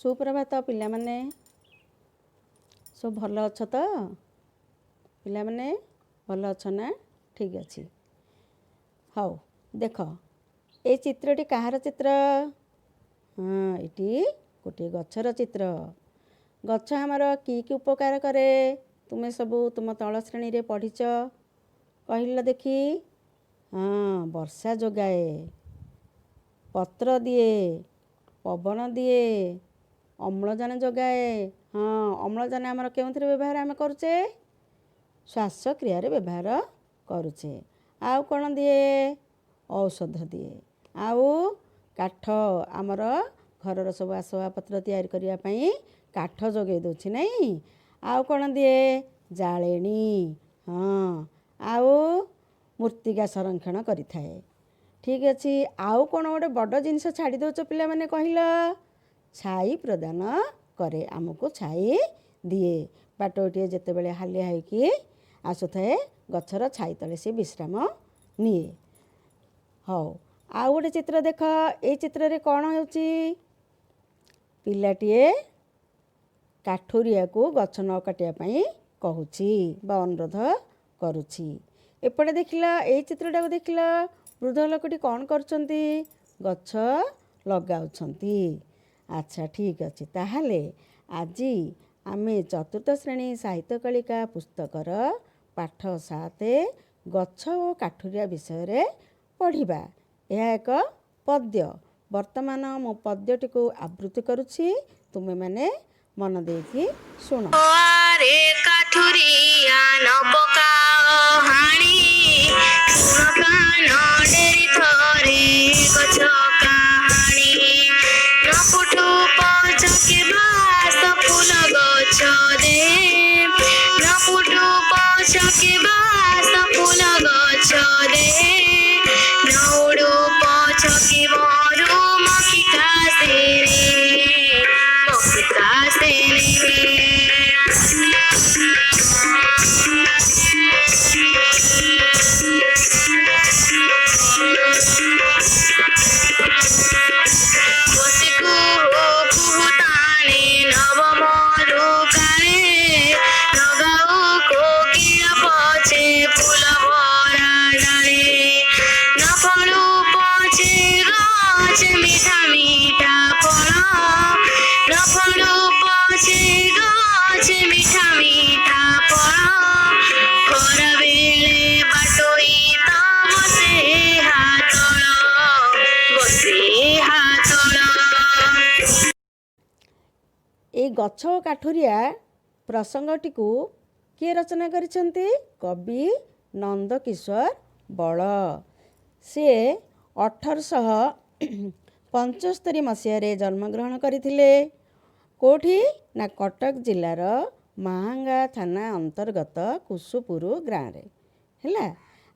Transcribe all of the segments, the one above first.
ସୁପ୍ରଭାତ ପିଲାମାନେ। ସବୁ ଭଲ ଅଛ ତ ପିଲାମାନେ? ଭଲ ଅଛ ନା? ଠିକ୍ ଅଛି। ହଉ ଦେଖ, ଏଇ ଚିତ୍ରଟି କାହାର ଚିତ୍ର? ହଁ, ଏଠି ଗୋଟିଏ ଗଛର ଚିତ୍ର। ଗଛ ଆମର କି କି ଉପକାର କରେ, ତୁମେ ସବୁ ତୁମ ତଳ ଶ୍ରେଣୀରେ ପଢ଼ିଛ, କହିଲ ଦେଖି। ହଁ, ବର୍ଷା ଯୋଗାଏ, ପତ୍ର ଦିଏ, ପବନ ଦିଏ, ଅମ୍ଳଜାନ ଯୋଗାଏ। ହଁ, ଅମ୍ଳଜାନ ଆମର କେଉଁଥିରେ ବ୍ୟବହାର ଆମେ କରୁଛେ? ଶ୍ୱାସକ୍ରିୟାରେ ବ୍ୟବହାର କରୁଛେ। ଆଉ କ'ଣ ଦିଏ? ଔଷଧ ଦିଏ। ଆଉ କାଠ, ଆମର ଘରର ସବୁ ଆସବାବପତ୍ର ତିଆରି କରିବା ପାଇଁ କାଠ ଯୋଗାଇ ଦେଉଛି, ନାଇଁ? ଆଉ କ'ଣ ଦିଏ? ଜାଳେଣୀ। ହଁ, ଆଉ ମୃତ୍ତିକା ସଂରକ୍ଷଣ କରିଥାଏ। ଠିକ୍ ଅଛି। ଆଉ କ'ଣ ଗୋଟେ ବଡ଼ ଜିନିଷ ଛାଡ଼ି ଦେଉଛ ପିଲାମାନେ, କହିଲ? ଛାଇ ପ୍ରଦାନ କରେ, ଆମକୁ ଛାଇ ଦିଏ। ବାଟୋଇଟିଏ ଯେତେବେଳେ ହାଲିଆ ହେଇକି ଆସୁଥାଏ, ଗଛର ଛାଇ ତଳେ ସେ ବିଶ୍ରାମ ନିଏ। ହଉ, ଆଉ ଗୋଟେ ଚିତ୍ର ଦେଖ। ଏଇ ଚିତ୍ରରେ କ'ଣ ହେଉଛି? ପିଲାଟିଏ କାଠୁରିଆକୁ ଗଛ ନ କାଟିବା ପାଇଁ କହୁଛି ବା ଅନୁରୋଧ କରୁଛି। ଏପଟେ ଦେଖିଲ, ଏଇ ଚିତ୍ରଟାକୁ ଦେଖିଲ, ବୃଦ୍ଧ ଲୋକଟି କ'ଣ କରୁଛନ୍ତି? ଗଛ ଲଗାଉଛନ୍ତି। ଆଚ୍ଛା, ଠିକ୍ ଅଛି। ତାହେଲେ ଆଜି ଆମେ ଚତୁର୍ଥ ଶ୍ରେଣୀ ସାହିତ୍ୟ କଳିକା ପୁସ୍ତକର ପାଠ 7, ଗଛ ଓ କାଠୁରିଆ ବିଷୟରେ ପଢ଼ିବା। ଏହା ଏକ ପଦ୍ୟ। ବର୍ତ୍ତମାନ ମୁଁ ପଦ୍ୟଟିକୁ ଆବୃତ୍ତି କରୁଛି, ତୁମେମାନେ ମନ ଦେଇକି ଶୁଣ। ଆରେ କାଠୁରିଆ, ନ ପକାଅ ହାଣି, ଶୁଣ କାନ ଡେରି ଥରେ ଗଛ କାହାଣୀ। ନ ଫୁଟୁ ପଛକେ ବାସ ଫୁଲ ଗଛ ଦେ, ନ ଫୁଟୁ ପଛକେ ବାସ ଫୁଲ ଗଛ ଦେ, ନ ଉଡୁ ପଛକେ ମରୁ ମକ୍ଷିକା ସେନେ, ମକ୍ଷିକା ସେନେ। ବସି କୁହୁ କୁହୁ ତାନେ ନବ ମରୁ କାଳେ, ଲଗାଉ କୋକିଳ ପଛେ ଫୁଲ ଭରା ଡାଳେ, ନ ଫଳୁ ପଛେ ଗଛ ମିଠା ମିଠା ଫଳ, ନ ଫଳୁ ପଛେ ଗଛ ମିଠା ମିଠା ଫଳ, ଖରା ବେଳେ ବାଟୋଇ ତ ବସେ ହାତଳ, ବସେ ହାତଳ। ଏଇ ଗଛ ଓ କାଠୁରିଆ ପ୍ରସଙ୍ଗଟିକୁ କିଏ ରଚନା କରିଛନ୍ତି? କବି ନନ୍ଦକିଶୋର ବଳ। ସିଏ 1875 ମସିହାରେ ଜନ୍ମଗ୍ରହଣ କରିଥିଲେ। କେଉଁଠି ନା କଟକ ଜିଲ୍ଲାର ମାହାଙ୍ଗା ଥାନା ଅନ୍ତର୍ଗତ କୁସୁପୁର ଗାଁରେ। ହେଲା।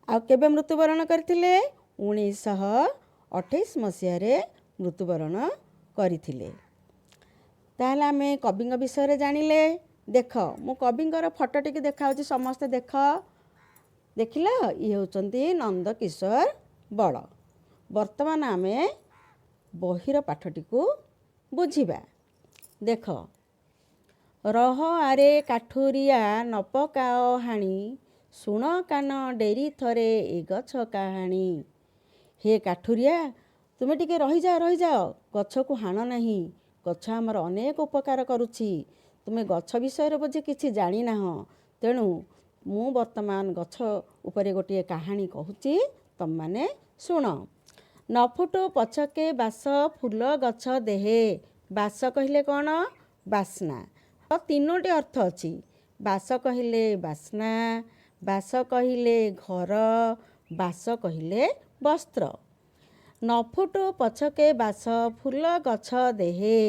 ଆଉ କେବେ ମୃତ୍ୟୁବରଣ କରିଥିଲେ? 1928 ମସିହାରେ ମୃତ୍ୟୁବରଣ କରିଥିଲେ। ତାହେଲେ ଆମେ କବିଙ୍କ ବିଷୟରେ ଜାଣିଲେ। ଦେଖ, ମୁଁ କବିଙ୍କର ଫଟୋ ଟିକେ ଦେଖାଉଛି, ସମସ୍ତେ ଦେଖ। ଦେଖିଲ? ଇଏ ହେଉଛନ୍ତି ନନ୍ଦକିଶୋର ବଳ। ବର୍ତ୍ତମାନ ଆମେ ବହିର ପାଠଟିକୁ ବୁଝିବା। ଦେଖ, ରହ ଆରେ କାଠୁରିଆ, ନ ପକାଅ ହାଣି, ଶୁଣ କାନ ଡେରି ଥରେ ଏ ଗଛ କାହାଣୀ। ହେ କାଠୁରିଆ, ତୁମେ ଟିକେ ରହିଯାଅ, ରହିଯାଅ, ଗଛକୁ ହାଣ ନାହିଁ। ଗଛ ଆମର ଅନେକ ଉପକାର କରୁଛି। ତୁମେ ଗଛ ବିଷୟରେ ବୋଧେ କିଛି ଜାଣିନାହଁ। ତେଣୁ ମୁଁ ବର୍ତ୍ତମାନ ଗଛ ଉପରେ ଗୋଟିଏ କାହାଣୀ କହୁଛି, ତୁମମାନେ ଶୁଣ। ନ ଫୁଟୁ ପଛକେ ବାସ ଫୁଲ ଗଛ ଦେହେ। ବାସ କହିଲେ କ'ଣ? ବାସ୍ନା। ତ ତିନୋଟି ଅର୍ଥ ଅଛି। ବାସ କହିଲେ ବାସ୍ନା, ବାସ କହିଲେ ଘର, ବାସ କହିଲେ ବସ୍ତ୍ର। ନ ଫୁଟୁ ପଛକେ ବାସ ଫୁଲ ଗଛ ଦେହେ,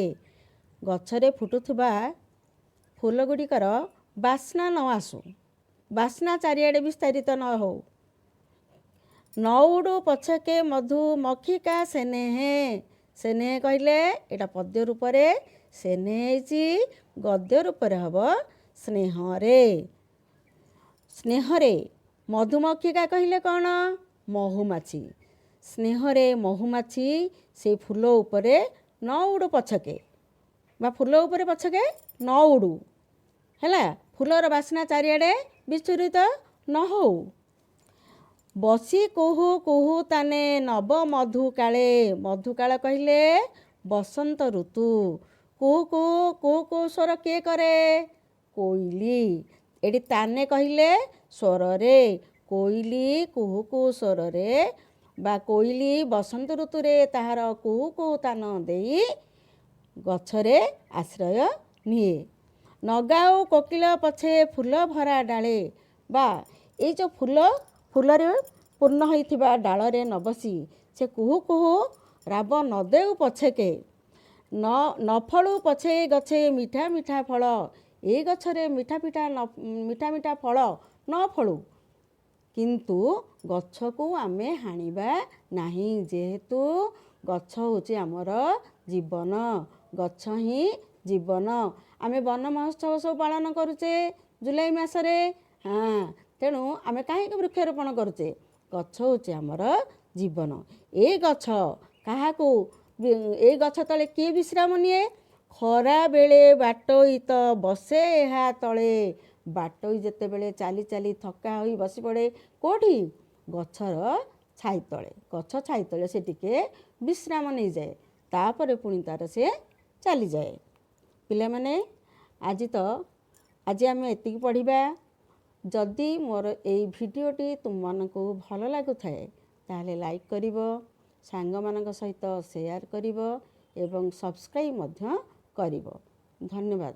ଗଛରେ ଫୁଟୁଥିବା ଫୁଲ ଗୁଡ଼ିକର ବାସ୍ନା ନ ଆସୁ, ବାସ୍ନା ଚାରିଆଡ଼େ ବିସ୍ତାରିତ ନ ହେଉ। ନ ଉଡ଼ୁ ପଛକେ ମଧୁ ମକ୍ଷିକା ସେନେହେ। ସେନେହେ କହିଲେ ଏଇଟା ପଦ୍ୟ ରୂପରେ ସେନେହେ ହେଇଛି, ଗଦ୍ୟ ରୂପରେ ହେବ ସ୍ନେହରେ। ସ୍ନେହରେ ମଧୁମକ୍ଷିକା କହିଲେ କ'ଣ? ମହୁମାଛି। ସ୍ନେହରେ ମହୁମାଛି ସେଇ ଫୁଲ ଉପରେ ନ ଉଡ଼ୁ ପଛକେ। ବା ଫୁଲ ଉପରେ ପଛକେ ନ ଉଡ଼ୁ, ହେଲା, ଫୁଲର ବାସ୍ନା ଚାରିଆଡ଼େ ବିଚ୍ଛୁରିତ ନ ହଉ। ବସି କୁହୁ କୁହୁ ତାନେ ନବ ମଧୁକାଳେ। ମଧୁକାଳ କହିଲେ ବସନ୍ତ ଋତୁ। କୁହୁ କୁହୁ କୁହୁ କୁହୁ ସ୍ୱର କିଏ କରେ? କୋଇଲି। ଏଠି ତାନେ କହିଲେ ସ୍ୱରରେ। କୋଇଲି କୁହୁ କୁହୁ ସ୍ୱରରେ ବା କୋଇଲି ବସନ୍ତ ଋତୁରେ ତାହାର କୁହୁ କୁହୁ ତାନ ଦେଇ ଗଛରେ ଆଶ୍ରୟ ନିଏ। ନଗାଉ କୋକିଳ ପଛେ ଫୁଲ ଭରା ଡାଳେ, ବା ଏଇ ଯେଉଁ ଫୁଲ ଫୁଲରେ ପୂର୍ଣ୍ଣ ହୋଇଥିବା ଡାଳରେ ନ ବସି ସେ କୁହୁ କୁହୁ ରାବ ନ ଦେଉ ପଛେକେ, ନ ଫଳୁ ପଛେ ଗଛେ ମିଠା ମିଠା ଫଳ, ଏଇ ଗଛରେ ମିଠା ପିଠା ନ ମିଠା ମିଠା ଫଳ ନ ଫଳୁ, କିନ୍ତୁ ଗଛକୁ ଆମେ ହାଣିବା ନାହିଁ। ଯେହେତୁ ଗଛ ହେଉଛି ଆମର ଜୀବନ, ଗଛ ହିଁ ଜୀବନ। ଆମେ ବନ ମହୋତ୍ସବ ସବୁ ପାଳନ କରୁଛେ ଜୁଲାଇ ମାସରେ। ହଁ, ତେଣୁ ଆମେ କାହିଁକି ବୃକ୍ଷରୋପଣ କରୁଛେ? ଗଛ ହେଉଛି ଆମର ଜୀବନ। ଏଇ ଗଛ କାହାକୁ, ଏଇ ଗଛ ତଳେ କିଏ ବିଶ୍ରାମ ନିଏ? ଖରାବେଳେ ବାଟୋଇ ତ ବସେ ଏହା ତଳେ। ବାଟୋଇ ଯେତେବେଳେ ଚାଲି ଚାଲି ଥକା ହୋଇ ବସି ପଡ଼େ କେଉଁଠି? ଗଛର ଛାଇ ତଳେ। ଗଛ ଛାଇ ତଳେ ସେ ଟିକେ ବିଶ୍ରାମ ନେଇଯାଏ, ତାପରେ ପୁଣି ତାର ସେ ଚାଲିଯାଏ। ପିଲାମାନେ, ଆଜି ଆମେ ଏତିକି ପଢ଼ିବା। ଯଦି ମୋର ଏଇ ଭିଡ଼ିଓଟି ତୁମମାନଙ୍କୁ ଭଲ ଲାଗୁଥାଏ, ତାହେଲେ ଲାଇକ୍ କରିବ, ସାଙ୍ଗମାନଙ୍କ ସହିତ ସେୟାର କରିବ ଏବଂ ସବସ୍କ୍ରାଇବ୍ ମଧ୍ୟ କରିବ। ଧନ୍ୟବାଦ।